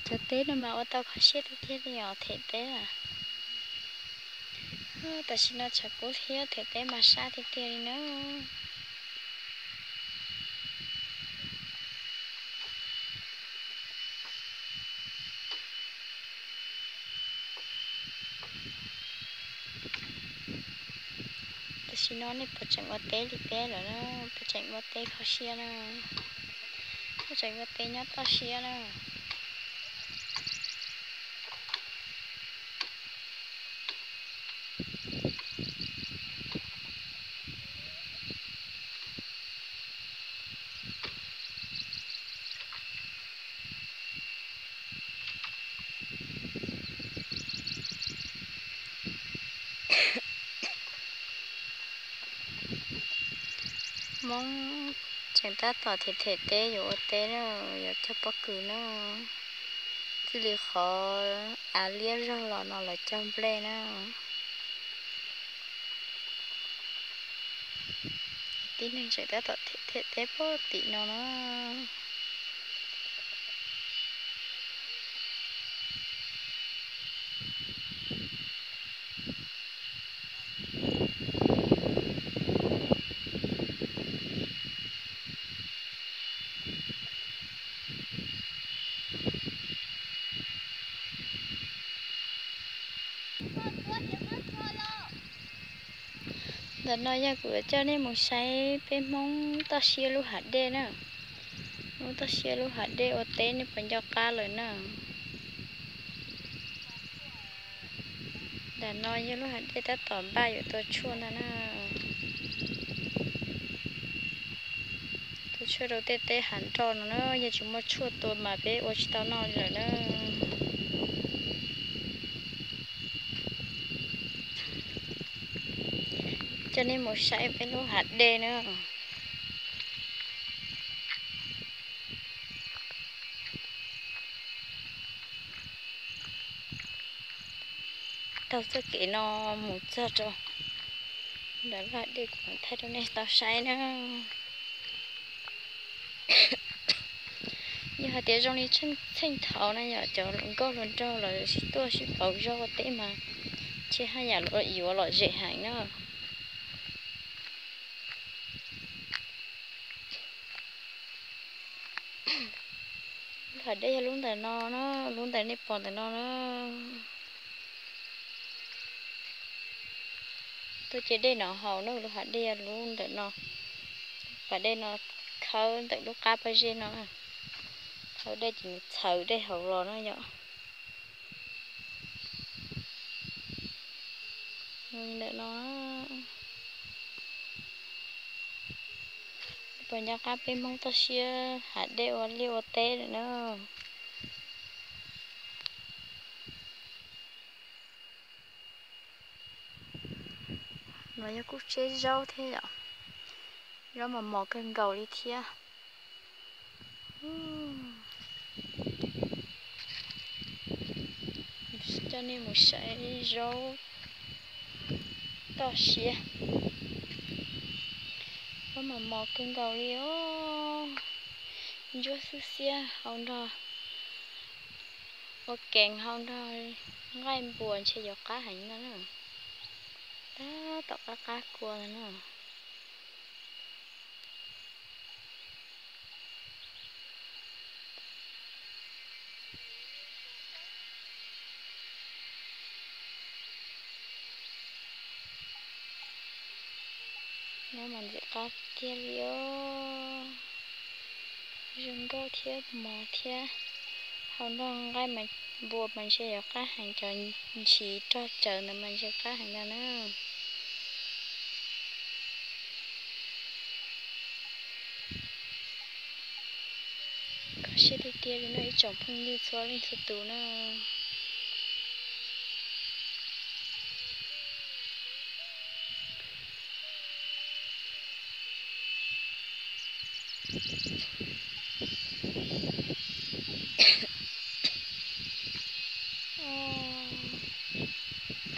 Cov teb no mas ua tau kho siab tiag tiag li os, them teb a. Tam sim no tshav kub thiab them teb mas sab tiag tiag li na. Tam sim no nej puas tseem ua teb li peb lawm na? Puas tseem ua teb kho siab na? Puas tseem ua teb nyob toj siab na? Hmoob tseem tab tom them them teb yuav ua teb na, yuav cog pob kws na. Txij li qhov av liab zog los no lawv cog nplej na. Tib neeg tseem tab tom them them teb puag tim no na. Ntawm no yog kuv coj nej mus saib peb Hmoob toj siab lub hav dej na. Hmoob toj siab lub hav dej ua teb nej puas nco qab lawm na? Ntawm no yog lub hav dej tab tom npaj yuav tua tshuaj ntag na. Tua tshuaj rau tej teb hav nroj no na, yog tsis muaj tshuaj tua mas peb ua tsis tau noj li lawm na. Coj nej mus saib peb lub hav dej na. Taug txoj kev no mus txog rau ntawm lub hav dej kuv mam thaij rau nej tau saib na. Yog hais tias zoo li txheej thaud na yom, cov hluas nkauj hluas nraug lawv sib tuaj sib pauv zog ua teb mas ntshe haj yam yuav lom zem heev na. Lub hav dej yog lub ntawm no na, lub ntawm nej pom ntawm no na. Tuaj ce dej no haus na, lub hav dej yog lub ntawm no. Pas dej no khawb ntawm lub qab pob zeb no na. Khawb dej ces nws txhawv dej hauv los na yom. Ntawm no, puas nco qab peb Hmoob toj siab hav dej ua liaj ua teb lawm na. No yog kuj tseb zaub thiab yom. Zaub mas mos kawg nkaus li thiab. Coj nej mus saib zaub toj siab. Zaub mas mos kawg nkaus li os. Ntsuab xwb xiab hau nrog ua keev hau nrog nqaij npua ntshe yuav qab heev no na. Tab tom qab qab kua no na. Nyob mas ntxim qab kiag li os. Zoo nkauj thiab mos thiab. Hau nrog nqaij mas npua mas ntshe yuav qab heev, cov ntshis rog tsawv ntawd mas ntshe qab heev ntag na. Kho siab tiag tiag li no ib tsoom phooj ywg txhua leej txhua tus na.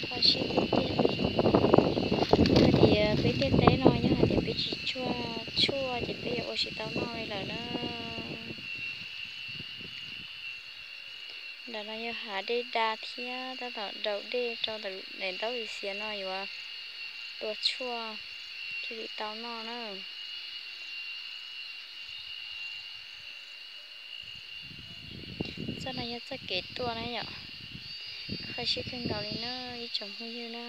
Kho siab tiag tiag li. Yog tias peb tej teb no yog hais tias peb tsis tsuag tshuaj ces peb yuav ua tsis tau noj li lawm na. Ntawm no yog hav dej da thiab tab tom daus dej rau ntawm daim ntaub xiav no yuav tua tshuaj thiaj li tau noj na. Txoj no yog txoj kev tuaj na yom. Kho siab kawg nkaus li na ib tsoom phooj ywg na.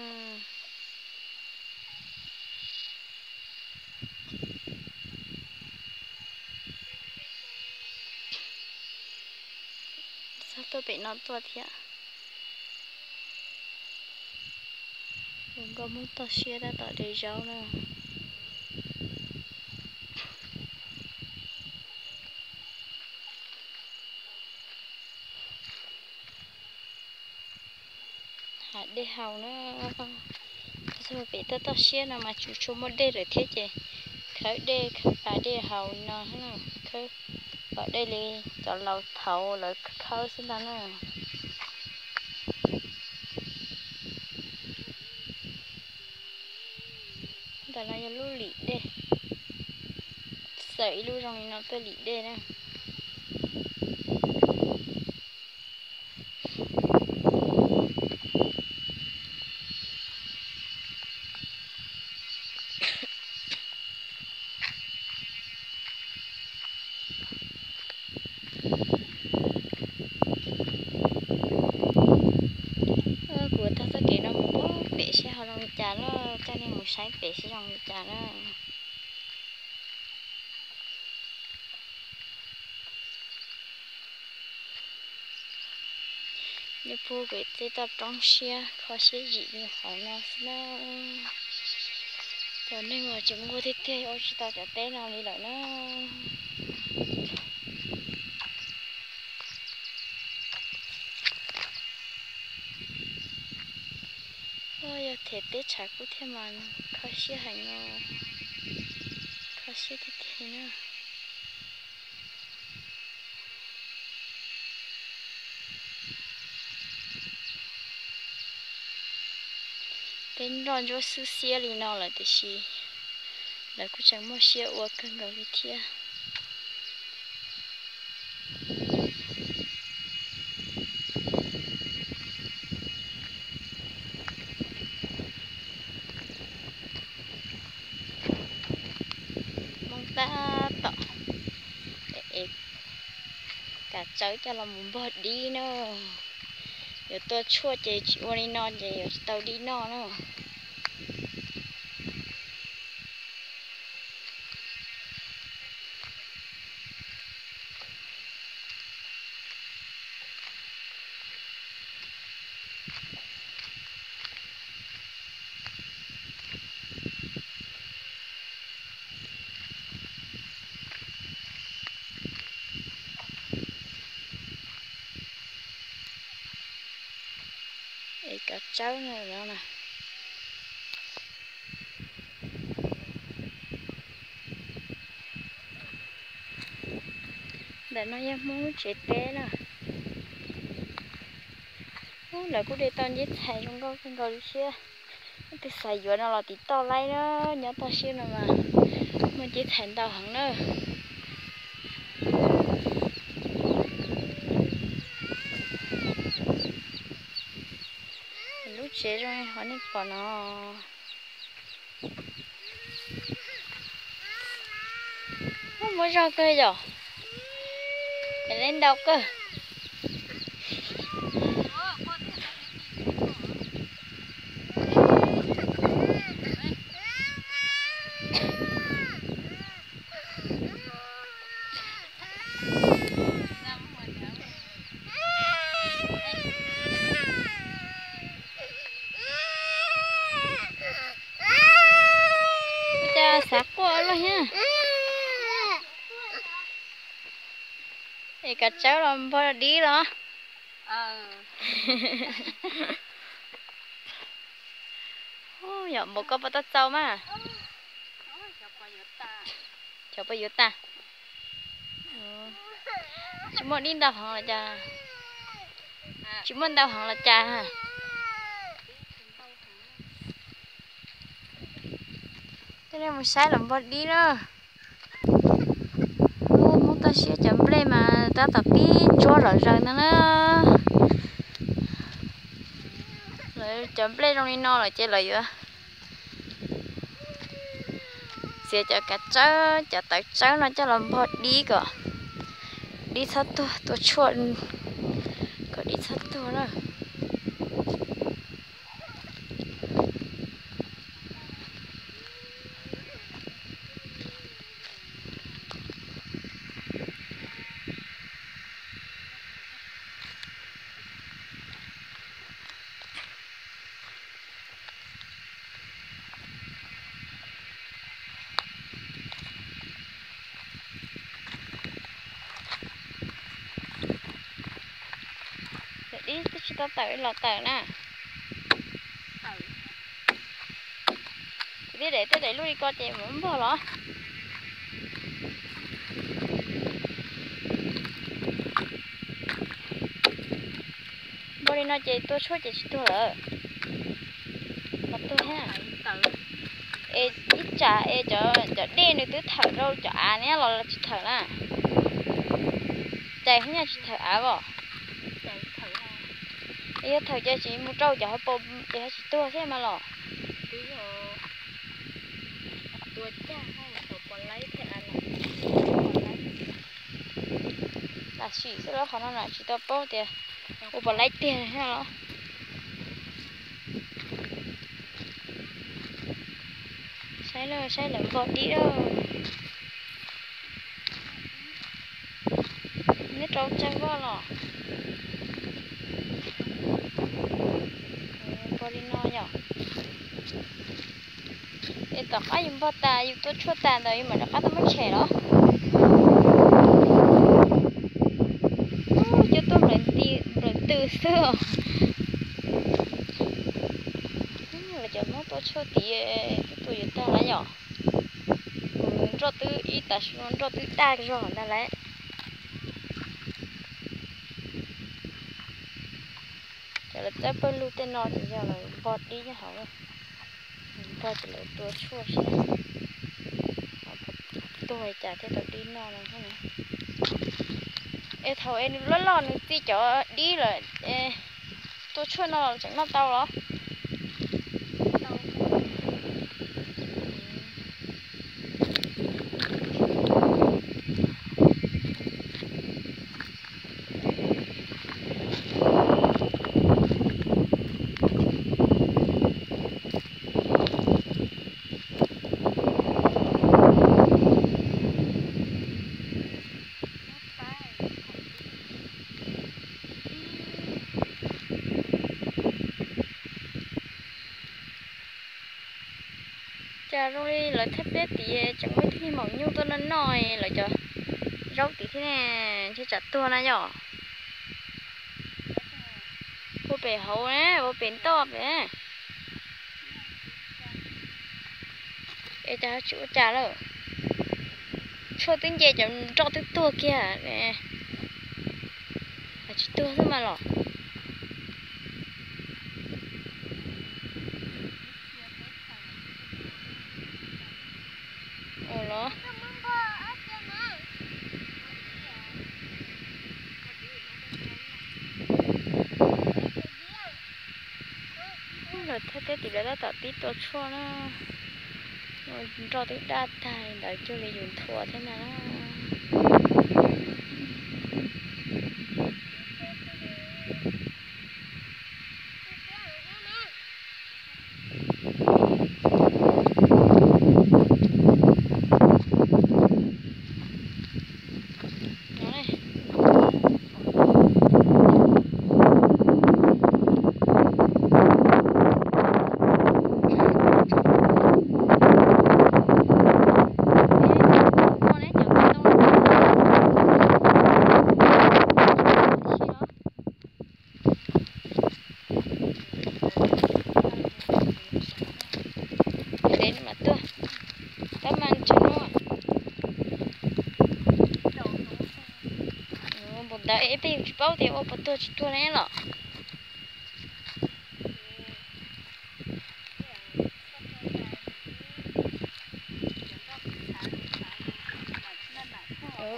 Txog tuaj pem no tuaj thiab. Tus nkauj Hmoob toj siab tab tom de zaub na. Hav dej haus na. Txog pem toj toj siab no mas tsis tshua muaj dej lawm thiab ces khawb dej khawb pas dej haus li no, khawb pas dej li cov laus thaud lawv khawb xwb ntag na. Ntawm no yog lub lim dej, xaws ib lub zoo li no tuaj lim dej na. Kuv taug txoj kev no mus pem seb ho zoo li cas na, coj nej mus saib pem seb zoo li cas na. Nyob puag pem tej toj roob siab kho siab zim li hauv no xwb na. Cov neeg uas tseem muaj tiag tiag ua tsis tau cov teb no li lawm na. Yog them teb tshav kub thiab mas kho siab heev no, kho siab tiag tiag na. Peb nroj ntsuab xwb xiab li no lawm tiam sis lawv kuj tseem muaj siab ua kawg nkaus li thiab. Hmoob tab tom es kav tsawv coj los mus npog dib na. Yuav tua tshuaj ces tsis ua li no ces yuav tsis tau dib noj na. Es kav tsawb no na. Ntawm no yog Hmoob lub tsev teb na. Ub, lawv kuj de tau nceb txhais zoo nkauj kawg nkaus li thiab. Leej twg xav yuav no los tim toj laib na, nyob toj siab no mas muaj nceb txhais ntau heev na. Lub tsev zoo li qhov nej pom no. Muaj zog kawg yom. Es leb ntau kawg. Ua cas xav quaj los thiab? Es kav tsawb los npog dib los? Yog npaum koj puas tau txaus mas? Cov puas yuav tag? Tsis muaj dib ntau heev los cas? Tsis muaj ntau heev los cas? Coj nej mus saib los npog dib na. Ub, Hmoob toj siab cov nplej mas tab tom pib ntsuab zom zaws no na. Cov nplej zoo li no lawm ces lawv yuav txiav cov kav tsawb, cov tawv tsawb no coj los npog dib kom dib txhob tuag, tua tshuaj kom dib txhob tuag na. Dib twb tsis tau tawm los tawm na. Tej daim, tej daim lub li ko ces mam npog los. Npog li no ces tua tshuaj ces tsis tuag lawm. Los tuag thiab. Es ib tsam es cov dej nws twb thawm rau cov av ne los tsis thawm na. Cais hub nyaj tsis thawm av os. Es yog thawm ces tsis mus rau cov hauv paus ces ho tsis tuag thiab mas los. Lam sim xwb los qhov no na tsis tau paub tias ua puas laib tiag thiab los. Saib lawm, saib lawv npog dib lawm. Neb rau tsawg voj los. Npog li no yom. Es tom qab yus npog tas yus tua tshuaj tas ntawd yus mam rov qab tuaj muab tshem los. Coj tuaj nplawm nti nplawm tw xwb. Lawv cov Hmoob tua tshuaj tid twb tua yuav tag lawm yom. Kuv nroj twb ib tav su no nroj twb daj zog ntag lawm. Cov lawv txawb pawg lug tej no ces yog lawv npog dib nyob hauv, npog ces lawv tua tshuaj seb tuag li cas thiaj tau dib noj no. Es thaum es nws loj loj nws txi cov dib lawm, tua tshuaj no tseem noj tau los? Cas zoo li lawv thaj peb tid tseem muaj ib tug niag maum nyuj tuaj noj noj lawv cov zaub tid thiab ne, ntshe tsam tuag na yom. Ua pem hauv na, ua pem ntoj pem. Es cas ho tsis ua cas lawm? Tshuaj twb nce cov nroj twb tuag kiag, tsis tuag xwb mas los. Ua los. Lawv thaj teb tim lawv tab tom pib tua tshuaj na. Nroj twb daj tag li ntawd cuag li yus nthua thiab na. Ntev no mas tuaj, tab mas tsis muaj. Npaum ntawd es peb yus tsis paub tias ua puas tuag tsis tuag ne los.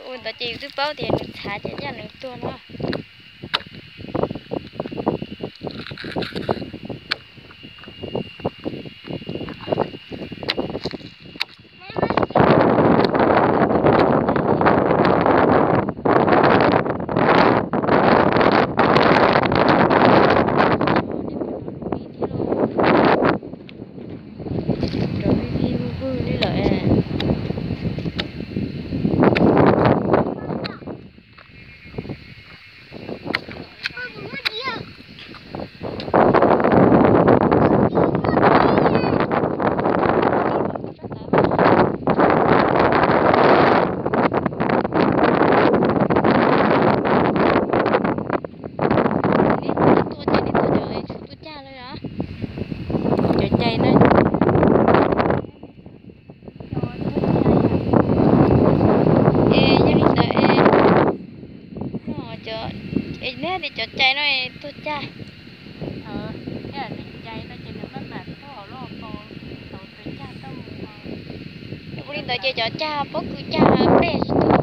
Ua ntawd ces yus twb paub tias nws txhav ces yog nws tuag no. Es neb tias cov cai no tuag cag. Ua li ntawd ces cov cag pob kws cag peb tsis tuag.